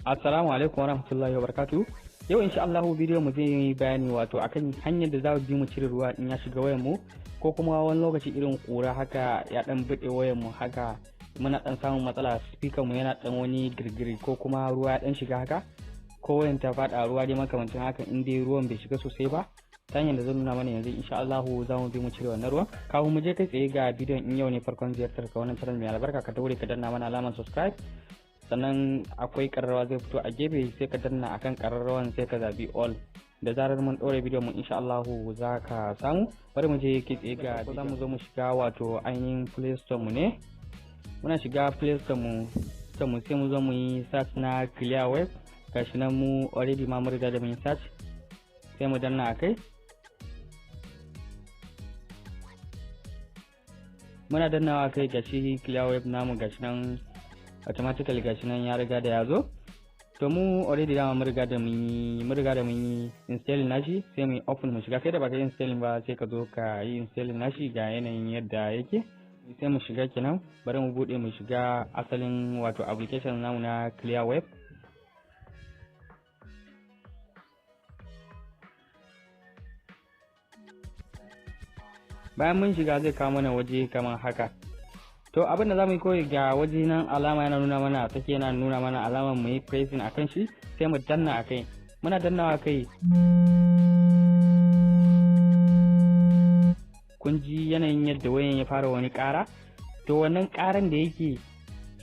Assalamu alaikum warahmatullahi wabarakatuh. Yau insha Allah bidiyon mu zai yi bayani wato akan hanyar da za mu bi mu cire ruwa in ya shiga wayar mu, ko kuma wani lokaci irin kura haka ya dan bude wayar mu haka, muna dan samun matsala, speaker mu yana dan wani girgiri, ko kuma ruwa ya dan shiga haka, ko wayan ta fada ruwa dai makamancin haka, in dai ruwan bai shiga sosai ba. Ta hanyar da zan nuna mana yanzu, insha Allah za mu bi mu cire wannan ruwan. Kafin mu je kai tsaye ga bidiyon, in yau ne farkon ziyartar ka wannan channel mai albarka, ka daure ka danna mana alamar subscribe, sannan akwai kararrawa zai fito a gefe, sai ka danna akan kararrawan, sai ka zabi all. Da zarar mun ɗora bidiyon mu, insha Allah za ka samu. Bari mu je kai tsaye ga za mu zo mu shiga wato ainihin Play Store mu ne. Muna shiga Play Store mu sai mu zo mu yi search na Clear Web. Gashi nan, mu already ma mun riga da mun yi search, sai mu danna akai. Muna dannawa kai, gashi Clear Web namu, gashi nan automatically, gashi nan ya riga da ya zo. To mu already dama mun riga da mun yi installing nashi, sai mu yi open mu shiga. Kai da baka yi installing ba, sai ka zo ka yi installing nashi. Ga yanayin yadda yake, sai mu shiga kenan. Bari mu bude mu shiga asalin wato application namu na Clear Web. Bayan mun shiga, zai kawo mana waje kamar haka. To abin da za mu yi kawai, ga waje nan alama yana nuna mana take, yana nuna mana alamar mu yi pressing akan shi, sai mu danna akai. Muna dannawa kai, kun ji yanayin yadda wayan ya fara wani ƙara. To wannan ƙaran da yake,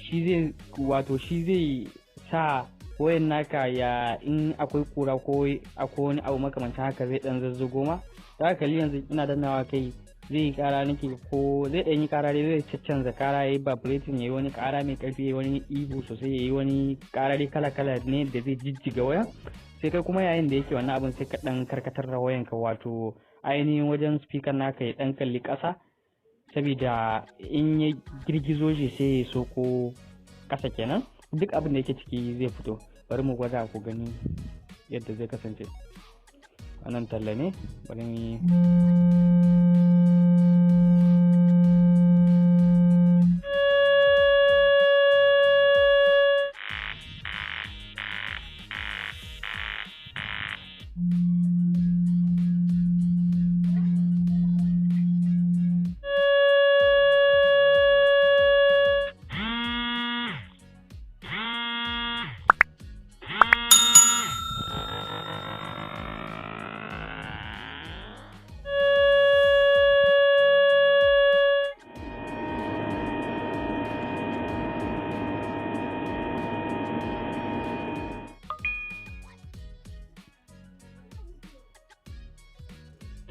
shi zai wato shi zai sa wayan naka ya in akwai kura ko akwai wani abu makamancin haka, zai dan zazzago ma. Za ka kalli yanzu ina dannawa kai, zai yi kara nake ko zai ɗan yi kara dai, zai caccanza kara, yayi vibrating, yayi wani kara mai karfi, yayi wani ihu sosai, yayi wani kara dai kala kala ne da zai jijjiga wayan. Sai kai kuma yayin da yake wannan abin, sai ka dan karkatar da wayan ka, wato ainihin wajen speaker naka ya dan kalli ƙasa, saboda in ya girgizo shi sai ya soko ƙasa kenan, duk abin da yake ciki zai fito. Bari mu gwada ku gani yadda zai kasance. Wannan talla ne, bari mu yi.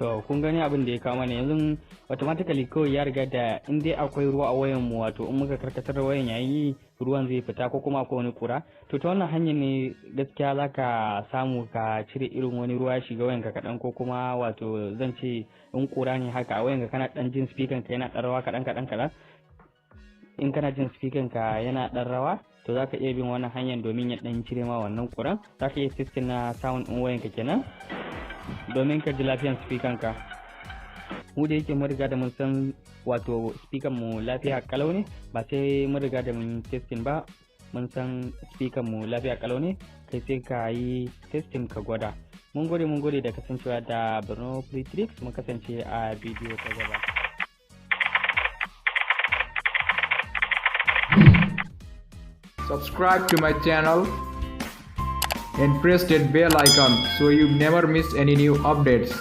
To kun gani abin da ya kawo mana yanzu, automatically kawai ya riga da in dai akwai ruwa a wayan mu, wato in muka karkatar da wayan yayin yi, ruwan zai fita, ko kuma akwai wani kura. To ta wannan hanyar ne gaskiya zaka samu ka cire irin wani ruwa ya shiga wayanka kaɗan, ko kuma wato zan ce in kura ne haka a wayanka, kana ɗan jin speaker ka yana ɗan rawa kaɗan kaɗan kaɗan. In kana jin speaker ka yana ɗan rawa, to zaka iya bin wannan hanyar domin ya ɗan cire ma wannan kuran. Zaka iya testing na sound ɗin wayanka kenan, domin ka ji lafiyan speaker ka. Mu da yake mun riga da mun san wato speaker mu lafiya kalau ne, ba sai mun riga da mun testing ba, mun san speaker mu lafiya kalau ne. Kai sai ka yi testing ka gwada. Mun gode, mun gode da kasancewa da Borno Free Tricks. Mun kasance a bidiyo ta gaba. Subscribe to my channel and press that bell icon so you never miss any new updates.